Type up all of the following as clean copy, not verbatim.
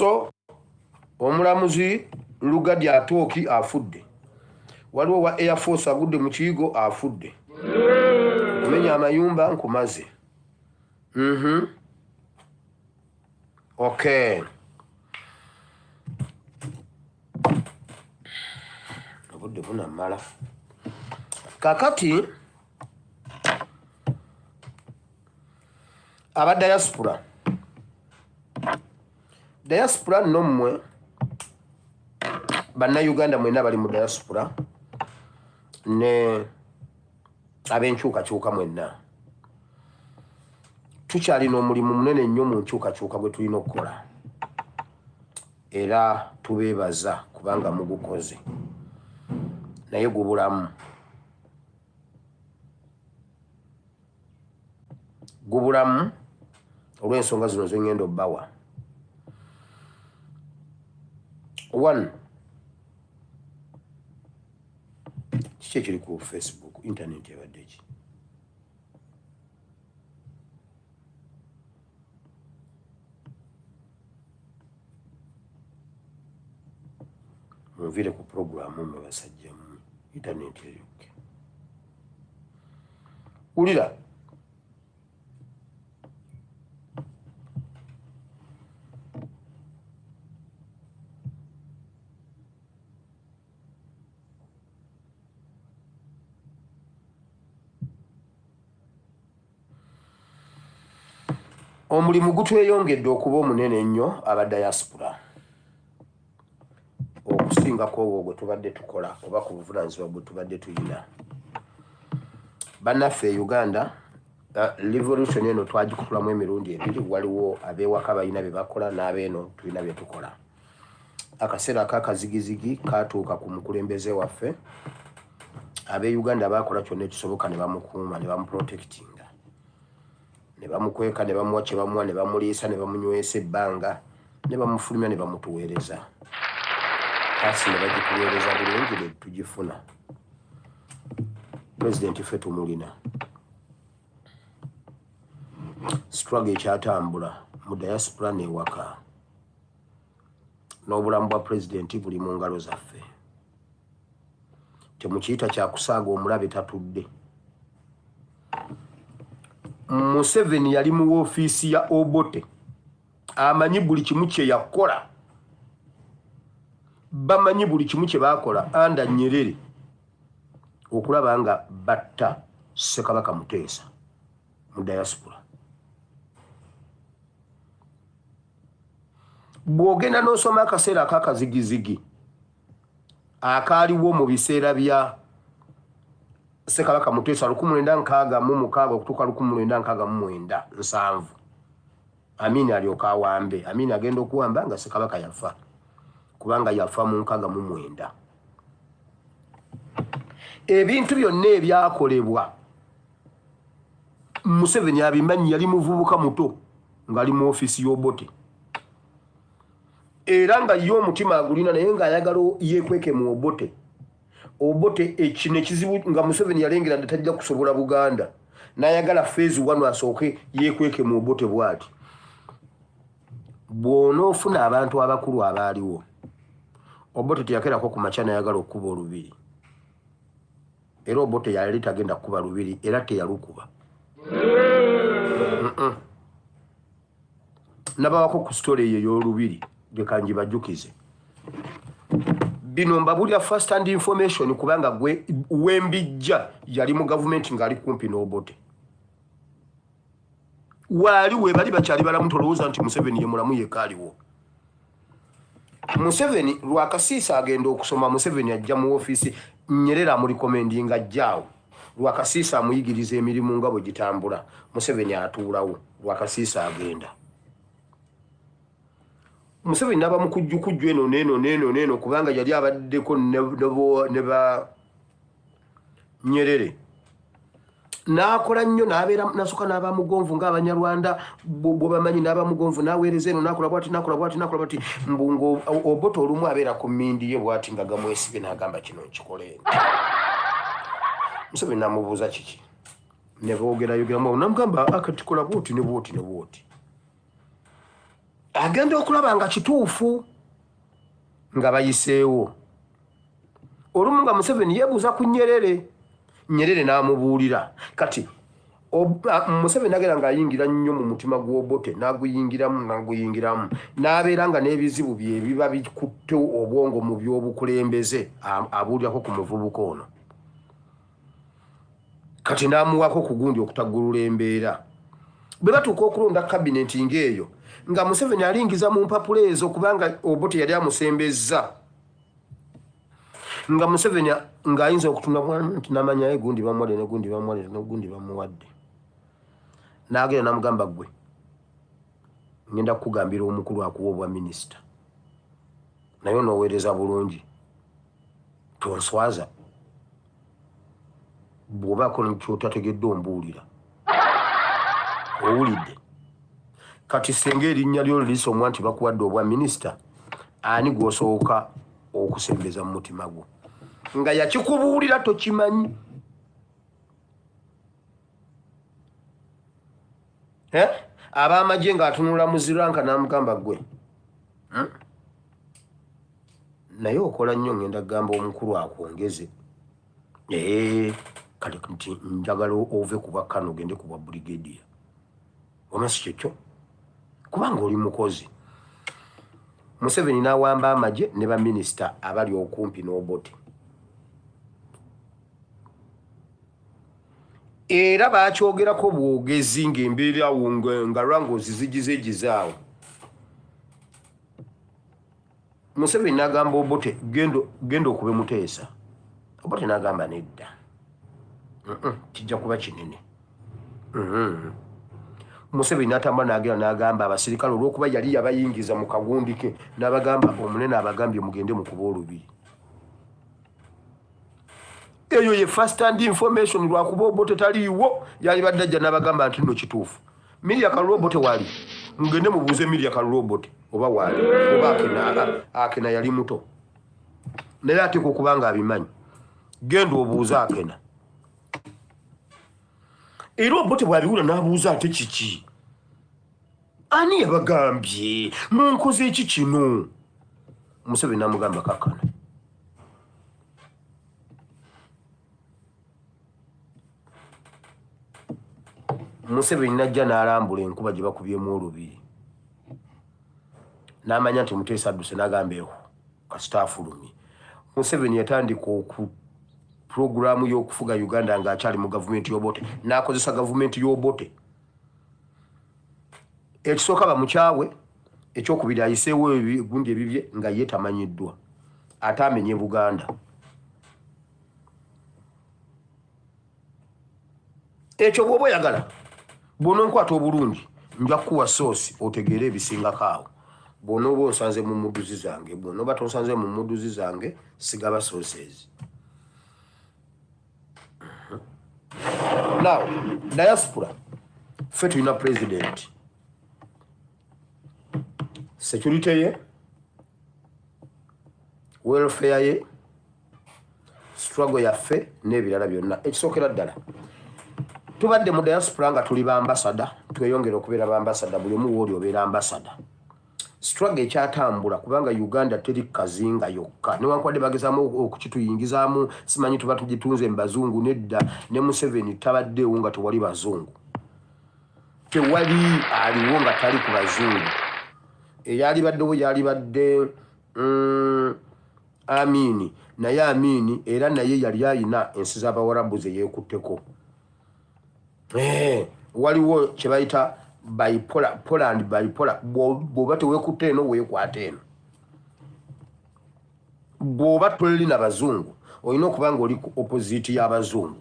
So omulamuzi Lugadi Atooki afudde. Waliwo owa Air Force agudde mu kiyigo afudde. Kumenya amayumba nkumaze. Okay. Obudde bunamala. Kakati aba diaspora diaspora nno mmwe bannayuganda mwenna bali mu diaspora ne ab'enkyukakyuka mwenna tukyalina omulimu munene nnyo mu nkyukakyuka gwe tulina okukola era tubeebaza kubanga mugukoze naye gubulamu gubulamu olw'ensonga zino zengenda obbawa. One, kiki ekiri ku Facebook? Internet ebadde ki? Munviire ku puroguramu mwe basajja mwe, internet eyoke. Wulira, omulimu gutweyongedde okuba omunene ennyo aba diaspora okusingako ogwo gwe tubadde tukola oba ku buvunaanyizibwa bwe tubadde tulina. Bannaffe e Uganda, revolution eno twagikutulamu emirundi ebiri, waliwo ab'ewaka balina bye bakola n'abeeno tulina bye tukola. Akaseera ak'akazigizigi katuuka ku mukulembeze waffe, ab'e Uganda baakola kyonna ekisoboka ne bamukuuma ne bamuprotectinga ne bamukweka ne bamuwa kye bamuwa ne bamuliisa ne bamunywesa ebbanga ne bamufulumya ne bamutuweereza kasi ne bagituweereza bulungi ne tugifuna. Pulezidenti ffe tumulina. Struggle ekyatambula mu diaspora n'ewaka n'obulamu bwa pulezidenti buli mu ngalo zaffe. Temukiyita kyakusaaga omulabe tatudde. Museveni yali mu woofiisi ya Obote, amanyi buli kimu kye yakola, bamanyi buli kimu kye baakola anda Nyerere okulaba nga batta Ssekabaka Muteesa mu diaspora. Bw'ogenda n'osoma akaseera ak'akazigizigi akaaliwo mu biseera bya Ssekabaka Muteesa 1966 okutuuka 1969 nsanvu, Amini alyoka awambe. Amini agenda okuwamba nga Ssekabaka yafa, kubanga yafa mu 69. Ebintu byonna ebyakolebwa Museveni abimanyi, yali muvubuka muto ng'ali mu ofiisi y'Obote era nga ye omutima agulina naye ng'ayagala yeekweke mu Obote. Obote ekino ekizibu nga Museveni yalengera nti tajja kusobola Buganda n'ayagala phase 1 asooke yeekweke mu Obote bw'ati. Bw'onoofuna abantu abakulu abaaliwo, Obote teyakeerako ku makya n'ayagala okukuba olubiri. Era Obote yali tagenda kukuba lubiri era teyalukuba. Nabawako ku story eyo ey'olubiri, leka ngibajukize. Bino mbabulira first hand information kubanga gwe wembijja yali mu gavumenti ng'ali kumpi n'Obote. Waali webali bakyali balamu, tolowooza nti Museveni ye mulamu yekka aliwo. Museveni Lwakasiisa agenda okusoma, Museveni ajja mu ofiisi, Nyerere amulikomendinga ajjaawo. Lwakasiisa amuyigiriza emirimu nga bwe gitambula, Museveni atuulawo, Lwakasiisa agenda. Museveni n'aba mukujjukujju eno n'eno n'eno n'eno kubanga yali abaddeko ne ba Nyerere n'akola nnyo n'abeera nasooka n'aba mugonvu ng'Abanyarwanda bwebamanyi n'aba mugonvu n'aweereza eno n'akola bwati n'akola bwati n'akola bwati mbu ng'Obote olumu abeera ku mmindi ye bwati nga gamwesibye n'agamba kino nkikole nti. Museveni n'amubuuza kiki ne boogerayogeramu namugamba akati kola bwoti ne bwoti ne bwoti. Agenda okulaba nga kituufu nga bayiseewo olumu nga Museveni yeebuuza ku Nyerere, Nyerere n'amubuulira. Kati Museveni agenda ng'ayingira nnyo mu mutima gw'Obote, n'aguyingiramu n'aguyingiramu, n'abeera nga n'ebizibu bye biba bikutte obwongo mu by'obukulembeze, abuulirako ku muvubuka ono. Kati n'amuwaako ku gundi okutaggulula embeera. Bwe batuuka okulonda kabineti ng'eyo, nga Museveni alingiza mu mpapula ezo kubanga Obote yali amusembezza. Nga Museveni ng'ayinza okutunula nti namanyayo gundi bamuwadde ne gundi bamuwadde ne gundi bamuwadde. N'agenda n'amugamba, ggwe ngenda kukugambira omukulu akuwa obwa minisita, naye onooweereza bulungi, tonswaza, bw'obaako kyotategedde ombuulira. Owulidde? Kati singa erinnya lyo lisomwa nti bakuwadde obwa minisita, ani gw'osooka okusembeza mu mutima gwo? Nga yakikubuulira tokimanyi. Ab'amagye ng'atunula muziranka n'amugamba, ggwe naye okola nnyo, ngenda kugamba omukulu akwongeze. Kale nti njagala ove ku bwa kano ogende ku bwa brigadier, oba si kyekyo, kubanga oli mukozi. Museveni n'awamba amagye ne baminisita abali okumpi n'Obote, era bakyogerako bwogezi ng'embeera awo nga lwangozi zigize egizaawo. Museveni n'agamba Obote, genda okube Muteesa. Obote n'agamba nedda, kijja kuba kinene. Museveni n'atambula n'agenda n'agamba abasirikale, olw'okuba yali yabayingiza mu kagundi ke, n'abagamba omunene abagambye mugende mukuba olubiri. Eyo ye first hand information, lwakuba Obote taliiwo, yalibadde ajja n'abagamba nti nno kituufu. Miria Kalulu Obote wali, mugende mubuuze Miria Kalulu Obote oba waali, oba Akena. Akena yali muto naye ateekwa okuba nga abimanyi. Genda obuuze Akena. Era Obote bw'abiwula n'abuuza ate kiki, ani yabagambye munkoze eki kino? Museveni n'amugamba kakkana. Museveni najja n'alambula enkuba gye bakubyemu olubiri, n'amanya nti Muteesa adduse, n'agamba eho kasita afulumye. Museveni yatandika oku pulogulaamu y'okufuga Uganda ng'akyali mu gavumenti y'Obote, n'akozesa gavumenti y'Obote. Ekisooka bamukyawe, ekyokubiri ayiseewo ebigundi ebibye nga ye tamanyiddwa, ate amenye Buganda. Ekyo bw'oba oyagala, bw'ononkwata obulungi nja kukuwa soosi otegeere ebisingako awo, bw'onooba onsanze mu muduzi zange. Bw'onooba tonsanze mu muduzi zange, sigaba sources. Now diaspora, ffe tulina president, security ye, welfare ye, struggle yaffe n'ebirala byonna. Ekisookera ddala, tubadde mu diaspora nga tuli bambasada, tweyongera okubeera bambasada. Buli omu wooli obeera ambasada. Struggle ekyatambula kubanga Uganda teri kazinga yokka, newankubadde bagezaamu okukituyingizaamu, simanyi tuba tugitunze mu bazungu. Nedda, ne Museveni tabaddeewo nga tewali bazungu. Tewali aliwo nga tali ku bazungu. Eyalibaddewo yalibadde Amini, naye Amini era naye yali ayina ensi z'Abawarabu ze yeekutteko. Waliwo kye bayita bipolar, Poland bipolar. Bw'oba teweekutte eno, weekwata eno. Bw'oba tolina bazungu, olina okuba nga oli ku opposite y'abazungu.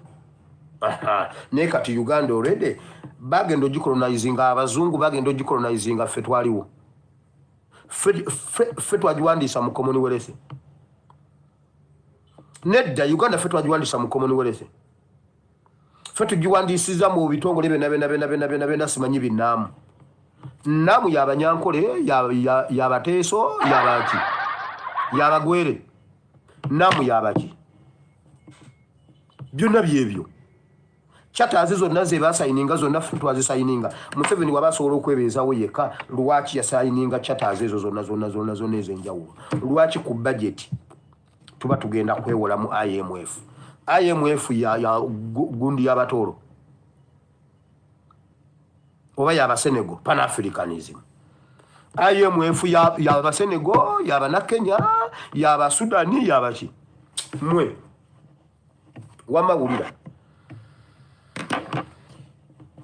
Naye kati Uganda already bagenda ogicolonizinga, abazungu bagenda ogicolonizinga, ffe twaliwo, ffe twagiwandiisa mu Commonwealth. Nedda, Uganda ffe twagiwandiisa mu Commonwealth, ffe tugiwandiisiza mu bitongole byonna byonna byonna byonna byonna byonna. Simanyi binaamu naamu yabanyankole, yabateeso, yabaki, yabagwere, naamu yabaki, byonna byebyo. Charters zonna ze basayininga zonna ffe twazisayininga. Museveni waba asobola okwebeezawo yekka, lwaki yasayininga charters ezo zonna zonna zonna zonna ez'enjawulo? Lwaki ku budget tuba tugenda kwewola mu IMF? IMF ya gundi y'Abatooro oba y'Abasenegal? Pan-Africanism, IMF y'Abasenegal, y'Abanakenya, y'Abasudani, y'abaki? Mwe wamawulira,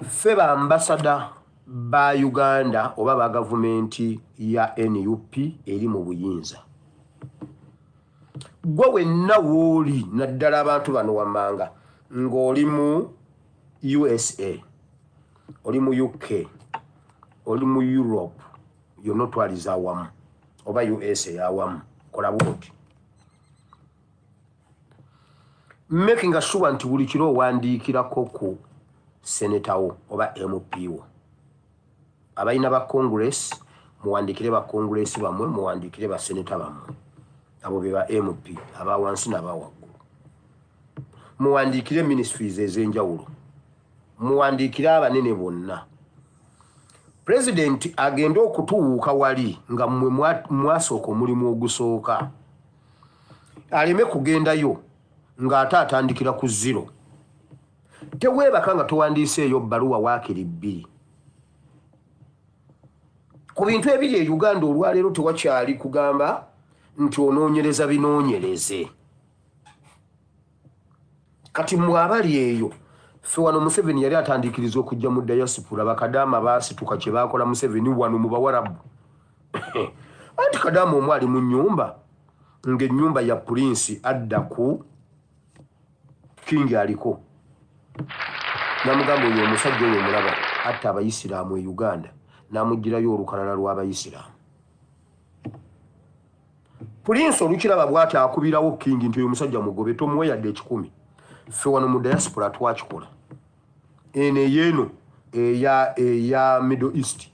ffe ba ambassador ba Uganda oba ba gavumenti ya NUP eri mu buyinza, gwe wenna wooli, naddala abantu bano wammanga ng'oli mu USA, oli mu UK, oli mu Europe yonna otwaliza awamu oba USA awamu, kola bwoti, making sure nti buli kiro owandiikirako ku senator wo oba MP wo. Abalina ba Congress, muwandiikire ba Congress bammwe, muwandiikire ba senator bammwe. Abo be ba MP aba wansi n'aba waggulu. Muwandiikire ministries ez'enjawulo, muwandiikire abanene bonna. Pulezidenti agende okutuwuuka wali nga mmwe mwasooka omulimu ogusooka, aleme kugendayo ng'ate atandikira ku zero. Teweebaka nga towandiiseeyo bbaluwa waakiri bbiri ku bintu ebiri e Uganda olwaleero. Tewakyali kugamba nti onoonyereza binoonyereze. Kati mwe abali eyo, ffe wano Museveni yali atandikiriza okujja mu diaspora, bakadaama baasituka kye baakola Museveni wano mu Bawarabu. Anti kadaama omu ali mu nnyumba ng'ennyumba ya prince, adda ku king aliko, namugamba, "Oyo omusajja oyo omulaba atta Abayisiraamu e Uganda." N'amugirayo olukalala lw'Abayisiraamu. Prince olukiraba bw'ati akubirawo king nti, "Oyo omusajja mugobe, tomuwe yadde 100." Ffe wano mu diaspora twakikola eno eyeeno eya Middle East,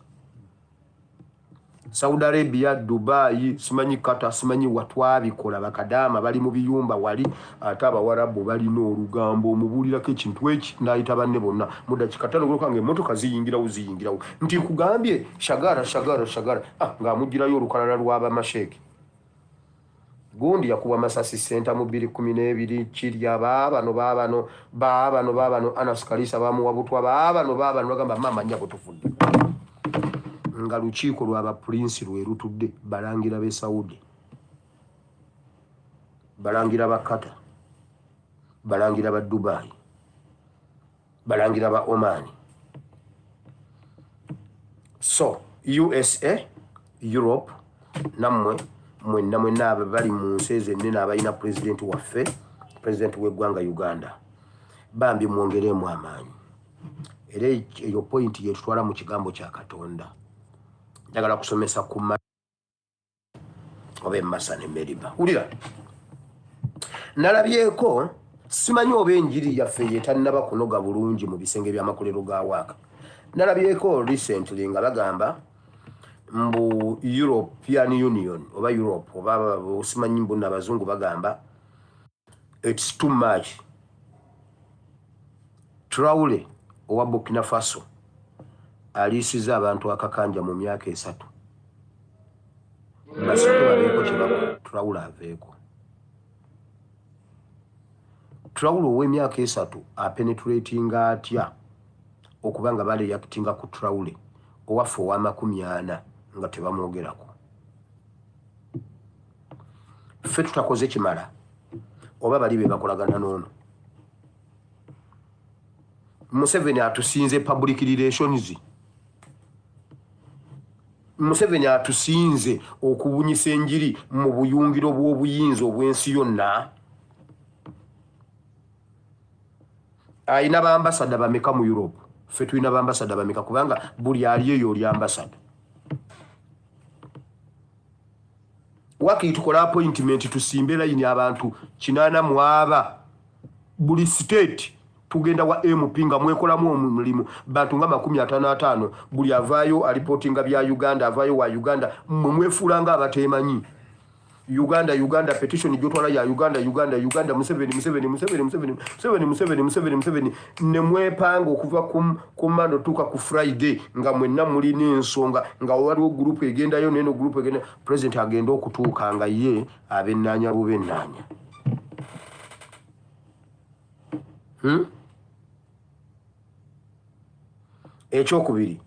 Saudi Arabia, Dubai, simanyi Qatar, simanyi watwabikola. Bakadaama bali mu biyumba wali, ate Abawarabu balina olugambo. Omubuulirako ekintu eki, n'ayita banne bonna mu dakika 5 nga emmotoka ziyingirawo ziyingirawo nti, "Kugambye shagara shagara shagara." Ah, ng'amugirayo olukalala lw'abamasheeke. Gundi yakuba masasi senta mu 2012, kirya baabano baabano baabano baabano. Anas Kalisa bamuwa butwa. Baabano baabano bagamba, "Maama nnyabo, tufudde." Nga lukiiko lwa bapulinsi lwe lutudde, balangira b'e Saudi, balangira ba Qatar, balangira ba Dubai, balangira ba Oman. So USA, Europe, nammwe mwenna mwenna abo bali mu nsi ezo ennene abalina pulezidenti waffe, pulezidenti w'eggwanga Uganda, bambi mwongeremu amaanyi. Era eyo point yetutwala mu kigambo kya Katonda. Njagala kusomesa ku oba Emasa ne Meriba. Wulira, nalabyeko, simanyi oba enjiri yaffe yetannaba kunoga bulungi mu bisenge by'amakolero ga waaka. Nalabyeko recently nga bagamba mbu European Union oba Europe oba simanyi mbu nabazungu bagamba it's too much. Traore owa Burkina Faso aliisiza abantu akakanja mu myaka 3. Basooke babeeko kyebakola, Traore aveeko. Traore ow'emyaka 3 apenetratinga atya okuba nga bareactinga ku Traore owaffe ow'40 nga tebamwogerako? Ffe tutakoze kimala oba bali be bakolagana n'ono Museveni atusinze public relations? Museveni atusinze okubunyisa enjiri mu buyungiro bw'obuyinza obw'ensi yonna. Ayina ba ambassador bameka mu Europe? Ffe tulina ba ambassador bameka? Kubanga buli ali eyo oli ambassador. Wakiri tukole appointment, tusimbe layini abantu 80 mwaba buli state. Tugenda wa MP nga mwekolamu omulimu, bantu nga 55, buli avaayo alipootinga bya Uganda, avaayo wa Uganda. Mmwe mwefuula nga abateemanyi. Uganda, Uganda, petition gyotwala ya Uganda, Uganda, Uganda, Museveni, Museveni, Museveni, Museveni, Museveni, Museveni, Museveni, Museveni, ne mwepanga okuva ku Monday otuuka ku Friday nga mwenna mulina ensonga, nga waliwo gurupu egendayo neno gurupu egenda. President agenda okutuuka nga ye abennaanya bubennaanya. Ekyokubiri,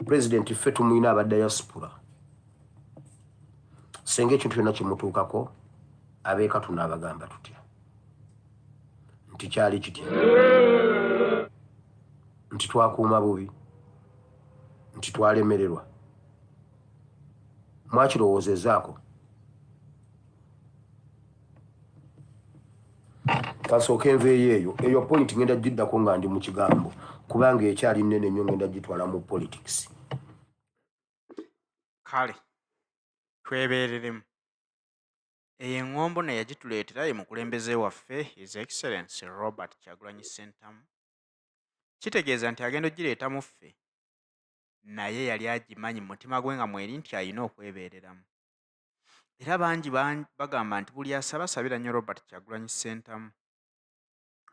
pulezidenti ffe tumulina aba diaspora, senga ekintu kyonna kimutuukako abeeka tunaabagamba tutya nti kyali kitya, nti twakuuma bubi, nti twalemererwa? Mwakirowoozezaako? Kasooke nveeyo eyo eyo point ngenda giddako nga ndi mu kigambo, kubanga ekyali nnene nnyo, ngenda gitwala mu politics. Kale twebeereremu. Eyo eŋŋombo naye yagituleetera ye mukulembeze waffe His Excellency Robert Kyagulanyi Ssentamu. Kitegeeza nti agenda ogireeta mu ffe, naye yali agimanyi mu mutima gwe nga mweri nti alina okwebeereramu. Era bangi bagamba nti buli asaba sabira nnyo Robert Kyagulanyi Ssentamu.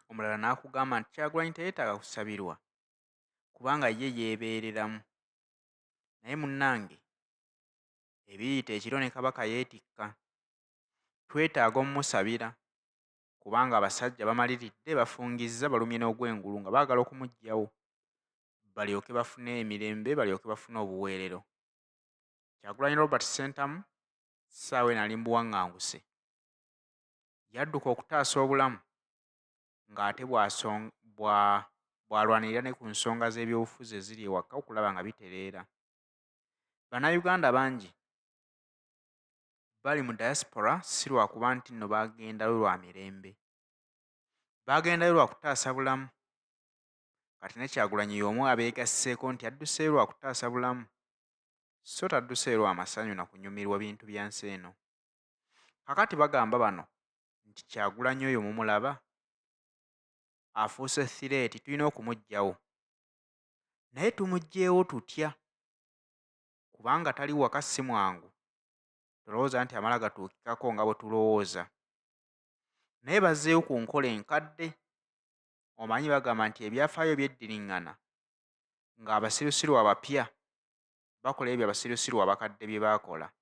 Omulala n'akugamba nti Kyagulanyi teyeetaaga kusabirwa kubanga ye yeebeereramu. Naye munnange ebiyita ekiro ne Kabaka yeetikka. Twetaaga omumusabira kubanga abasajja bamaliridde, bafungizza, balumye n'ogw'engulu nga baagala okumuggyawo balyoke bafune emirembe, balyoke bafune obuweerero. Kyagulanyi Robert Ssentamu ssaawa eno ali mu buwaŋŋanguse. Yadduka okutaasa obulamu ng'ate bw'alwanirira ne ku nsonga z'ebyobufuzi eziri ewaka okulaba nga bitereera. Bannayuganda bangi bali mu diaspora si lwakuba nti nno baagendayo lwa mirembe. Baagendayo lwa kutaasa bulamu. Kati ne Kyagulanyi y'omu abeegasseeko nti adduseeyo lwa kutaasa bulamu, so tadduseeyo lwa masanyu na kunyumirwa bintu bya nsi eno. Kaakati bagamba bano nti Kyagulanyi oyo mumulaba afuuse threat, tulina okumuggyawo. Naye tumuggyeewo tutya? Kubanga tali waka si mwangu. Tolowooza nti amala gatuukikako nga bwe tulowooza. Naye bazzeeyo ku nkola enkadde. Omanyi bagamba nti ebyafaayo byeddiriŋŋana ng'abasirusiru abapya bakola ebyo abasirusiru abakadde bye baakola.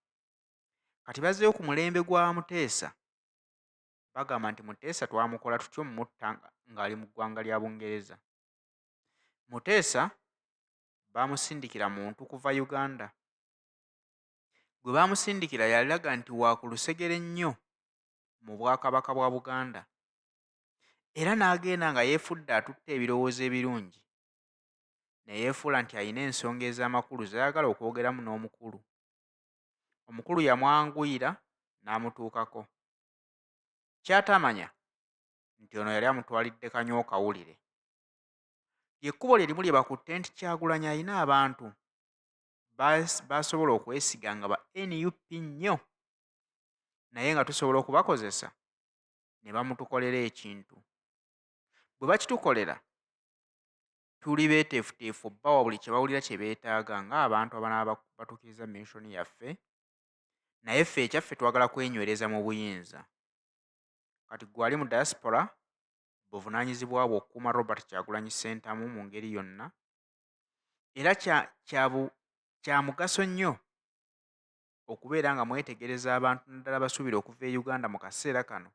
Kati bazzeeyo ku mulembe gwa Muteesa. Bagamba nti Muteesa twamukola tutya omutta ng'ali mu ggwanga lya Bungereza. Muteesa baamusindikira muntu kuva Uganda. Gwe baamusindikira yalaga nti wa ku lusegere nnyo mu bwakabaka bwa Buganda. Era n'agenda nga yeefudde atutte ebirowoozo ebirungi. Ne yeefuula nti alina ensonga ez'amakulu z'ayagala okwogeramu n'omukulu. Omukulu yamwanguyira n'amutuukako. Ky'atamanya nti ono yali amutwalidde kanywa kawulire. Ly'ekkubo lye limu lye bakutte nti Kyagulanyi alina abantu basobola okwesiga nga ba NUP nnyo, naye nga tusobola okubakozesa ne bamutukolera ekintu. Bwe bakitukolera, tuli beeteefuteefu obbawa buli kye bawulira kye beetaaga ng'abantu abanaaba batuukiriza mission yaffe, naye ffe ekyaffe twagala kwenywereza mu buyinza. Kati ggwe ali mu diaspora, buvunaanyizibwa bwo okukuuma Robert Kyagulanyi Ssentamu mu ngeri yonna. Era kya mugaso nnyo okubeera nga mwetegereza abantu naddala abasuubira okuva e Uganda mu kaseera kano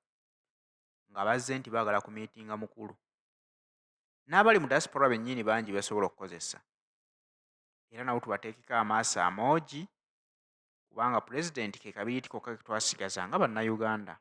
nga bazze nti baagala kumiitinga mukulu. N'abali mu diaspora bennyini bangi basobola okukozesa. Era nabo tubateekeko amaaso amoogi kubanga pulezidenti ke kabiriiti kokka ke twasigaza nga bannayuganda.